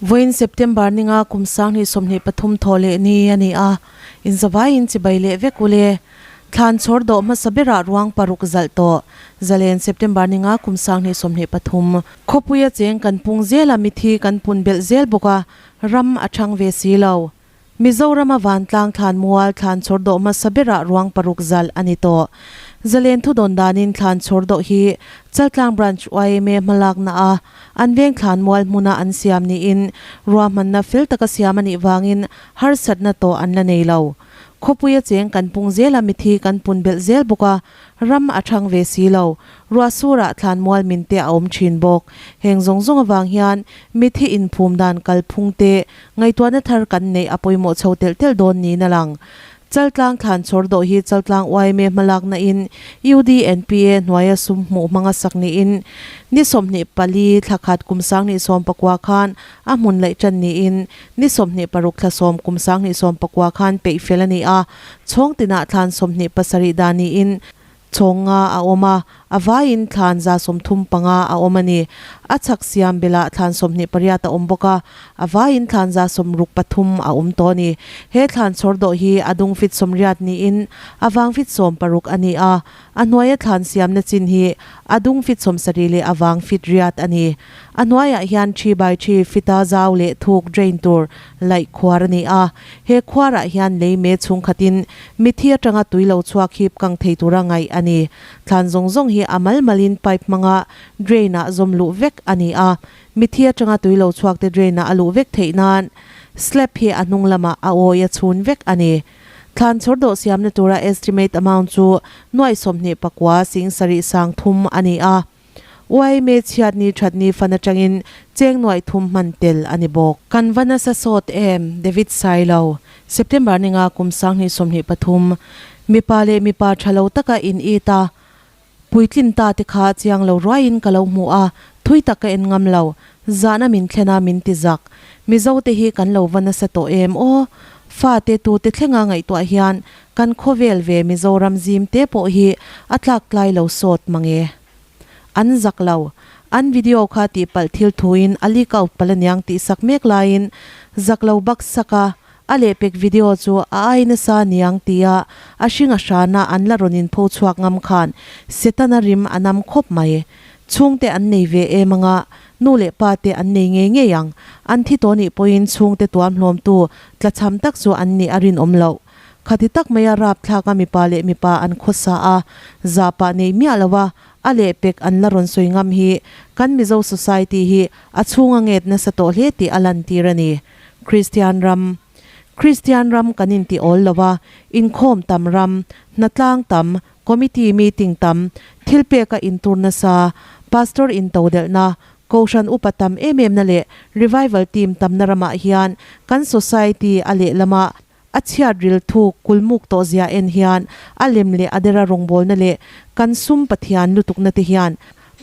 Vawiin September ninga kum 2023 thawh leh ni a ni a, inzavaiin chibai leh vek ule. Thlan chhawr dawh hmasa berah ruang paruk zalh tawh. Zalen September ninga kum 2023. Khawpuia cheng kan pung zela mithi kan pun belh zel bawk a, ram a thang ve si lo. Mizorama vantlang thlan mual thlan chhawr dawh hmasa berah ruang paruk zalh a ni tawh. Zalen thudawn danin thlan chhawr dawh hi Chaltlang Branch yma hmalakna a an veng thlan mual hmuna an siam niin ruahmanna fel taka siam a nih vangin harsatna tawh an la nei lo. Khawpuia cheng kan pung zela mithi kan pun belh zel bawk a, Ram a thang ve si lo. Ruah surah thlan mual min te a awm thin bawk. Heng zawng zawng avang hian mithi inphum dan kalphung te ngaihtuahna thar kan neih a pawimawh chho telh telh dawn niin a lang. Chaltlang thlan chhawr dawh hi Chaltlang yma hmalakna in UDNPA hnuaia sum hmuh hmanga sak niin ni 24 thla khat kum 2019 khan a hmun laih tan niin ni 26 thla 10 kum 2019 khan peih fel a ni a. Chhawng tinah thlan 27 dah niin chhawng nga a awm a, a vaiin thlan 35 a awm a ni. A chhak siam belah thlan 28 a awm bawk a, a vaiin thlan 63 a awm tawh a ni. He thlan chhawr dawh hi a dung fit 80 niin a vang fit 60 a ni a, a hnuaia thlan siamna chin hi a dung fit 70 leh a vang fit 8 a ni. A hnuaiah hian thi by thi fita zau leh thuk drain tur laih khuar a ni a. He khuarah hian lei me chhung khatin mithi atanga tui lo chhuak hip kang thei tura ngaih a ni. Thlan zawng zawng hi a mal malin pipe hmanga drain ah zawm luh vek a ni a. Mithi atanga tui lo chhuak te drain ah a luh vek theih nan slab hi a hnung lamah a awi a chhun vek a ni. Thlan chhawr dawh siamna tura estimate amount chu nuaih 29 sing sarih sang thum a ni a. Yma chhiatni thatni fan atangin cheng nuaih thum hman tel a ni bawk. Kan va nasa sawt em? David Sailo, September ninga kum 2023, Mipa leh mipa tha lo taka in it a, puitlin ta te kha chiang lo ruaiin ka lo hmu a, thui tak ka en ngam lo, zahna min thlen a min ti zak. Mizo te hi kan lo va nasa tawh em aw? Fate tute thlenga ngaihtuah hian kan khawvel ve Mizoram zim te pawh hi a tlak tlai lo sawt mange. An zak lo. An video kha tihpalh thil thuin a leak out palh aniang tih sak mek laiin zak lo bak sak a, a lehpek video chu a ai nasa aniang tia a hring a hrana an la rawn inpho chhuak ngam khan Setana rim a nam khawp mai. Chhungte an nei ve em anga nu leh pa te an nei ngei ngei ang. An thi tawh nih pawhin chhungte tuam hlawmtu tlachham tak chu an nih a rinawm loh. Khati tak maia rapthlaka mipa leh mipa an khawsa a, zahpah nei miah lo a, a lehpek an la rawn sawi ngam hi kan Mizo society hi a chhunga nget nasa tawh hle tih a lantir a ni. Kristian ram Kristian ram kan inti awl lo a, inkhawm tam ram, hnatlang tam, committee meeting tam, thilpeka intur nasa, pastor intodelhna, Kohhran upa tam em emna leh revival team tamna ramah hian kan society a lehlamah A chhiat ril thuk kulmuk tawh zia en hian a lem leh a dera rawngbawlna leh kan sum Pathian lutukna te hian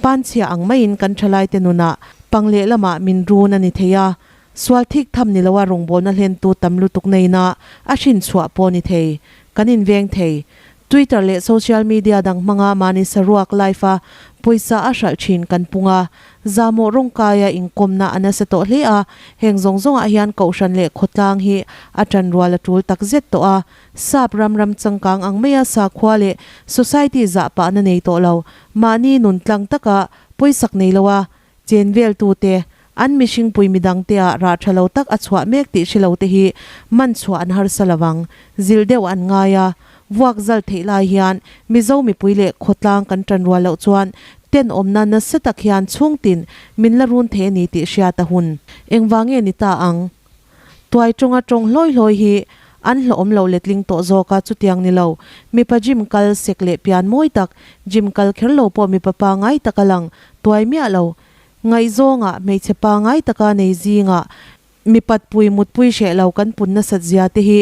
panchhia ang maiin kan thalaite nunah pang leh lamah min run a ni thei a, sual thik tham ni loa rawngbawlna hlentu tam lutuk neina a hrin chhuah pawh ni thei. Kan inveng thei. Twitter leh social media dang hmanga mahni saruak live a pawisa a hralh thin kan pung a, zamawh rawngkaia inkawmna a nasa tawh hle a, heng zawng zawngah hian kohhran leh khawtlang hi a tanrual a tul tak zet tawh a, sap ram ram changkang ang maia sakhua leh society zahpahna nei tawh lo, mahni nun tlang taka pawisak nei loa chen veltute, an mihring pui midangte ah rah tha lo tak a chhuah mek tih hre lo te hi man chhuah an harsa lo ang. Zilh deuh an ngai a, vuak zal theih lai hian Mizo mipui leh khawtlang kan tan rual loh chuan tenawmna nasa tak hian chhungtin min la run thei a ni tih hriat a hun. Engvang nge ni ta ang? Tuai tawnga tawng hlawi hlawi hi an hlawhawm lo letling tawh zawk a, chutiang ni lo. Mipa gym kal sek leh pian mawi tak, gym kal kher lo pawh mipa pangai tak a lang tuai miah lo. Ngaihzawngah hmeichhe pangai taka nei zingah mipatpui mutpui hreh lo kan pun nasat zia te hi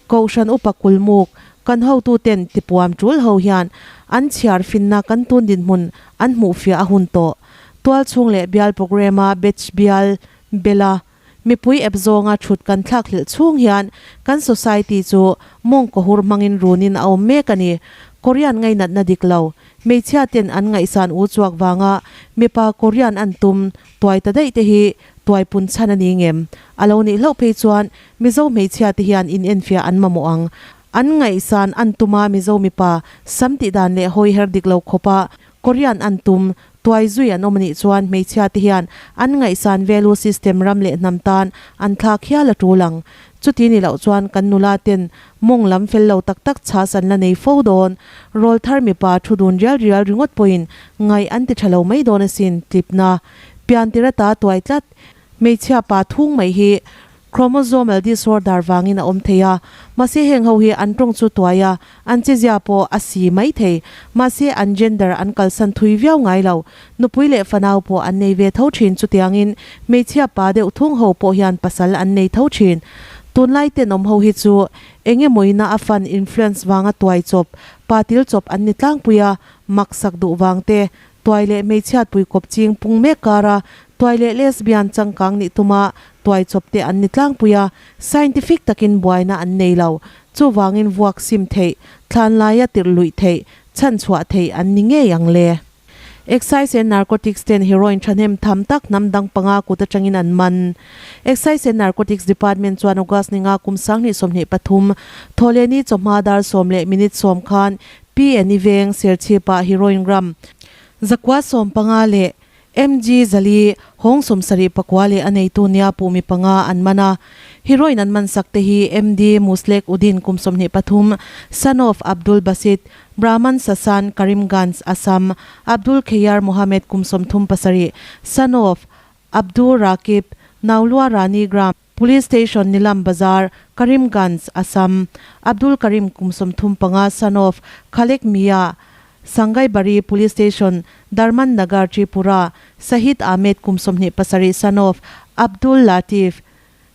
Kohhran upa kulmuk kan hotuten tipuam tul ho hian an chhiar finna kan tun dinhmun an hmuhfiah a hun tawh. Tualchhung leh bial programme-a batch bial bela Mipui ep zawnga thut kan thlak hlelh chhung hian kan society chu mawngkaw hur hmangin runin a awm mek a ni. Korean ngainatna dik lo, hmeichhia ten an ngaihsan u chuak vanga mipa Korean an tum tuai ta daih te hi tuai pun chhan a ni ngem? A lo nih hlauh phei chuan Mizo hmeichhia te hian inenfiah an mamawh ang. An ngaihsan an tuma Mizo mipa sam tih dan leh hawi her dik lo khawpa Korean an tum tuai zui an awm a nih chuan hmeichhia te hian an ngaihsan value system ram leh hnam tan an thlak hial a tul ang. Chuti ni loh chuan kan nula ten mawng lam fel lo tak tak chhas an la nei fo dawn. Rawl thar mipa thu dun rial rial ringawt pawhin ngaih an ti tha lo mai dawn asin tlipna pian tir ata tuai tlat. Hmeichhia pa thung mai hi Chromosomal disorder vangin a awm thei a, mahse heng ho hi an tawng chu tuai a, an chezia pawh a si mai thei. Mahse an gender an kalsan thui viau ngai lo. Nupui leh fanau pawh an nei ve tho thin chutiangin hmeichhia pa deuh thung ho pawh hian pasal an nei tho thin. Tunlai tenawm ho hi chu eng emawina a fan influence vanga tuai chawp, pa til chawp an ni tlangpui a, maksak duh vang te, Tuai leh hmeichhiatpui kawp ching pung mek kara tuai leh lesbian changkang nih tuma tuai chawp te an ni tlangpui a, scientific takin buaina an nei lo. Chuvangin vuak sim theih, thlan laia tirh luih theih, chhan chhuah theih an ni ngei ang le. Excise and Narcotics ten heroin thahnem tham tak hnam dang panga kut atangin an man. Excise and Narcotics Department chuan August ninga kum 2023 Thawhlehni chawhma dar 10:10 khan PNE veng Serchhip-ah heroin gram zakua 15 leh MG zali hawng 74 leh a neitu nia puh mi panga an man a. Heroin an man sak te hi MD Muslek Uddin kum 23, son of Abdul Basit, Brahman Sasan, Karimganj, Assam, Abdul Kheyar Mohammed kum 37, son of Abdur Rakib, Naulua Rani Gram, Police Station, Nilam Bazar, Karimganj, Assam, Abdul Karim kum 35, son of Khalek Mia, Sangaibari Police Station, Darman Nagar, Tripura, Sahid Ahmed kum 27, son of Abdul Latif,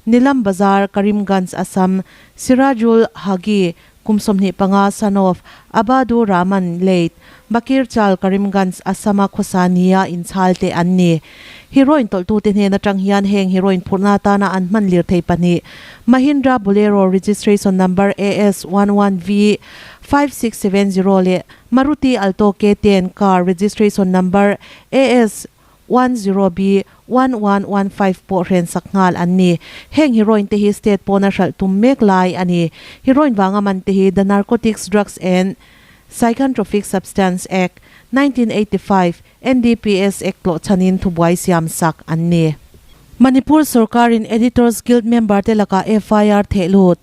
Nilam Bazar, Karimganj, Assam, Sirajul Hagi kum 25, son of Abadu Rahman, late, Bakir Chal, Karimganj, Assam-a khawsa nia inchhal te an ni. Heroin tawlhtute hnen atang hian heng heroin phurhna atana an hman lir thei pahnih, Mahindra Bolero registration number AS one one V 5670 leh Maruti Alto K ten car registration number AS one zero B one one one five pawh hren sak nghal an ni. Heng heroin te hi state pawna hralh tum mek lai a ni. Heroin vanga man te hi The Narcotics Drugs and Psychotropic Substance Act, 1985, NDPS Act tlawh chhanin thubuai siam sak an ni. Manipur sorkarin Editors Guild member te lakah FIR theh lut.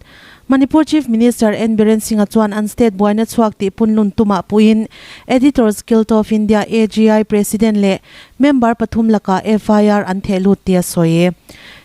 Manipur Chief Minister N Biren Singh-a chuan an state buaina chhuak tih punlun tumah puiin Editors Guild of India, AGI, President leh member pathum lakah FIR an theh lut tih a sawi.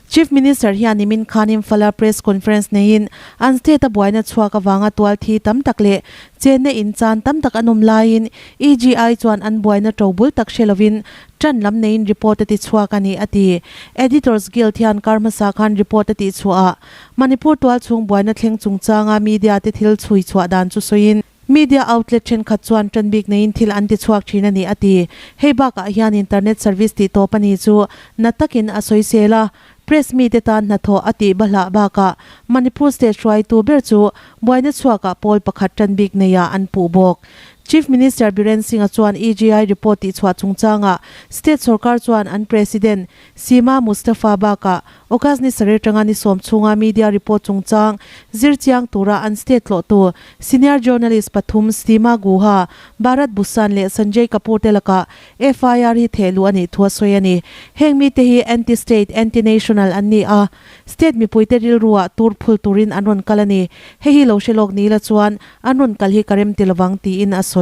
Chief Minister hian nimin khan Imphal-a press conference neiin an state-a buaina chhuak avanga tual thi tam tak leh chenna in chan tam tak an awm laiin EGI chuan an buaina to bul tak hre lovin Ṭan lam neiin report a ti chhuak a ni, a ti. Editors Guild hian kar hmasa khan report a tih chhuah ah Manipur tualchhung buaina thleng chungchanga media te thil chhui chhuah dan chu sawiin, media outlet ṭhenkhat chuan ṭan bik neiin thil an ti chhuak ṭhin a ni, a ti. Hei bakah hian internet service tih tawp a ni chu na takin a sawisel a, press mite tan hnathawh a tih bahlah bakah Manipur state hruaitu ber chu buaina chhuakah pawl pakhat ṭan bik neiah an puh bawk. Chief Minister Biren Singh-a chuan EGI report tihchhuah chungchangah state sorkar chuan an President Seema Mustafa bakah August ni sarih atanga ni sawm chhunga media report chungchang zir chiang tura an state tlawhtu senior journalist pathum Seema Guha, Bharat Bhushan leh Sanjay Kapoor te lakah FIR hi theh luh a nih thu a sawi a ni. Heng mite hi anti-state, anti-national an ni a, state mipuite rilruah tur phul turin an rawn kal a ni. Hei hi lo hre lawk ni la chuan An rawn kal hi ka rem ti lovang tiin a sawi.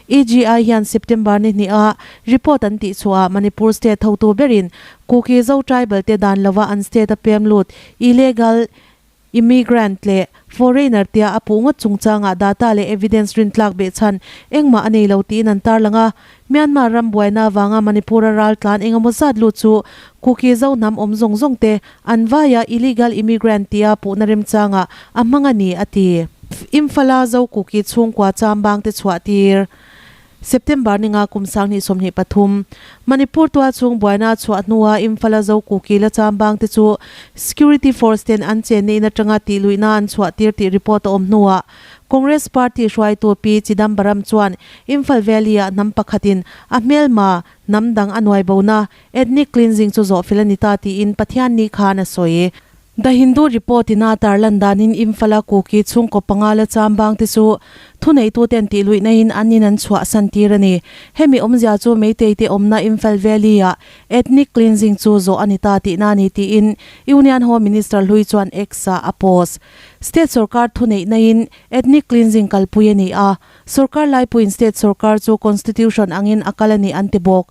EGI hian September ni hniha report an tih chhuahah Manipur state hotu berin Kuki Zo tribal te dan lova an state a pem lut illegal immigrant leh foreigner tia a puh ngawt chungchangah data leh evidence rintlak behchhan engmah a nei lo tiin an tarlang a. Myanmar ram buaina avanga Manipur-a ral tlan engemaw zat lut chu Kuki Zo hnam awm zawng zawng te an vaia illegal immigrant tia puhna remchangah a hmang a ni, a ti. Imphal-a Zo Kuki chhungkua chambang te chhuah tir September ninga kum 2023 Manipur tual chhung buaina a chhuah hnua Imphal-a Zo Kuki la chambang te chu security force ten an chenna in atanga tih luihna an chhuah tir tih report a awm hnuah. Congress party hruaitu Pi Chidambaram chuan Imphal Valley-ah hnam pakhatin a hmelma hnam dang a nuaibona ethnic cleansing chu zawhfel a ni ta tiin Pathianni khan a sawi. The Hindu report in a tarlan danin Imphal-a Kuki chhungkaw panga la chambang te chu thuneituten tihluihna in an in an chhuahsan tir a ni. Hemi awmzia chu Meitei te awmna Imphal Valley-ah Ethnic cleansing chu zawh a ni ta tihna a ni tiin Union Home Minister hlui chuan X-ah a post. State sorkar thuneihna-in ethnic cleansing kalpui a ni a, sorkar laipuiin state sorkar chu constitution angin a kal a ni an ti bawk.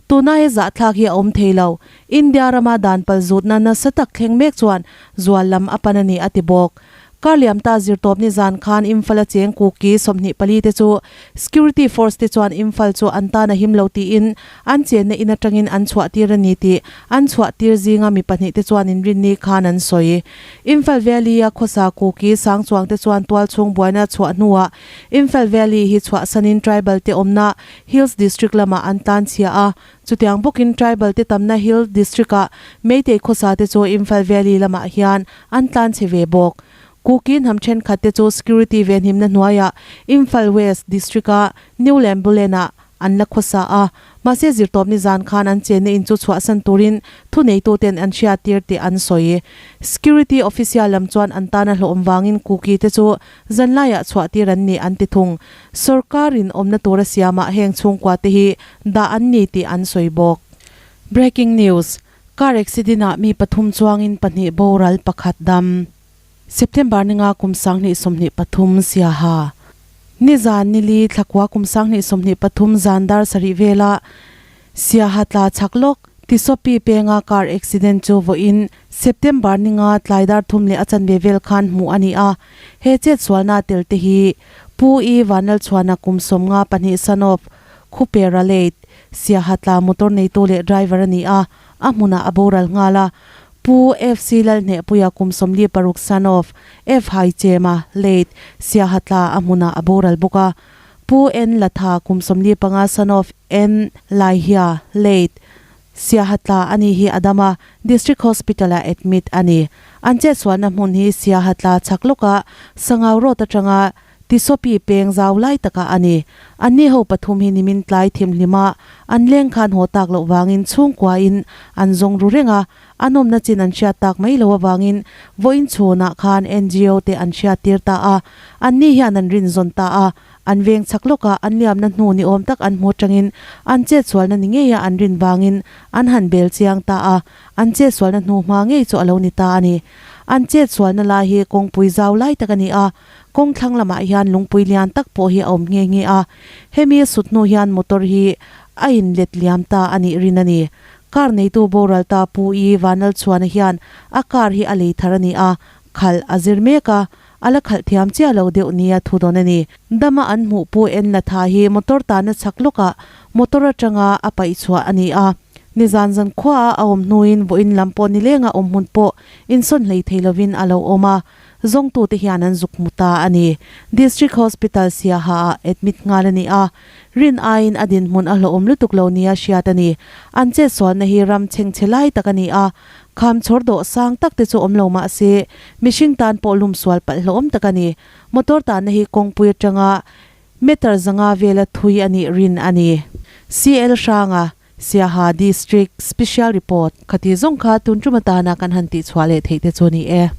Tuna he zahthlak hi a awm thei lo. India rama dan palzutna nasa tak thleng mek chuan zual lam a pan a ni a ti bawk. Kar liam ta zirtawpni zan khan Imphal a cheng Kuki 24 te chu Security Force te chuan Imphal chu an tan a him lo tiin an chenna in atangin an chhuah tir a ni tih an chhuah tir zinga mi pahnih te chuan inrinni khan an sawi. Imphal Valley a khawsa Kuki sang chuang te chuan tual chhung buaina chhuah hnuah Imphal Valley hi chhuahsanin Tribal te awmna Hills District lamah an tan chhia a, Chutiang bawkin tribal te tamna Hill District-ah Meitei khawsa te chu Imphal Valley lamah hian an tlan chhe ve bawk. Kuki hnam thenkhat te chu security venhimna hnuaiah Imphal West District-a New Lambulen-ah an la khawsa a, mahse zirtawpni zan khan an chenna in chu chhuahsan turin thuneituten an hriattir tih an sawi. Security official lam chuan an tana hlawhawm vangin Kuki te chu Zanlaiah chhuahtir an ni an ti thung. Sorkarin awmna tura siamah heng chhungkua te hi dah an ni tih an sawi bawk. Breaking News, Car accident ah mi pathum chuangin pahnih boral pakhat dam. September ninga kum 2023 Siaha. Nizan nili thlakua kum 2023 zan dar sarih vela Siaha tla chhak lawk, Tisopi penga car accident chu vawiin September ninga tlai dar thum leh a chanve vel khan hmuh a ni a. He chetsualna tel te hi Pu I Vanlalchhuana kum 52 son of Khupera Late, Siaha tla motor neitu leh driver a ni a, a hmunah a boral nghal a. Pu FC Lalhnehpuia kum 46 son of F Haichema Late, Siaha tla a hmunah a boral bawk a. Pu N Latha kum 45 son of N Laihia, late, Siahatla a nih hi a dam a, District Hospital ah admit a ni. An chetsualna hmun hi Siahatla chhak lawkah Sangau Road atanga Tisopi peng zau lai takah a ni. Anni ho pathum hi nimin tlai thimhlima an leng khan haw tak loh vangin chhungkuain an zawng ru reng a, a nawmna chin an hriat tak mai lo avangin vawiin chhunah khan NGO te an hriat tir ta a, anni hian an rinzawn ta a, an veng chhak lawkah an liamna hnu ni awm tak an hmu atangin an chetsualna ni ngeia an rin vangin an han bel chiang ta a, an chetsualna hnu hma ngei chu a lo ni ta a ni. An chetsualna lai hi kawngpui zau lai tak a ni a, kawng thlang lamah hian lungpui lian tak pawh hi a awm nghe nghe a, hemi sut hnu hian motor hi a inlet liam ta a nih rin a ni. Car neitu boral ta Pu I Vanlalchhuana hian a car hi a lei thar a ni a, khalh a zir mek a, a la khalh thiam chiah lo deuh nia thu dawn a ni. Dama an hmuh Pu En Latha hi motor tana chhak lawkah motor atanga a paih chhuah a ni a. Nizan zan khuaah a awm hnuin vawiin lam pawh nilenga awm hmun pawh insawn hlei thei lovin a lo awm a, zawngtute hian an zuk hmu ta a ni. District Hospital Siaha-ah admit nghal a ni a. Rin aiin a dinhmun a hlawhawm lutuk lo nia hriat a ni. An chetsualna hi ram chhengchhe lai tak a ni a, kham chhawr dawh sang tak te chu awm lo mah se, mihring tan pawh lum sual palh hlawhawm tak a ni. Motor tanna hi kawngpui atanga meter 500 vela thui a nih rin a ni. CL Hranga, Siaha District Special Report. Khati zawng kha tun tum atana kan han tihchhuah leh theih te chu a ni e.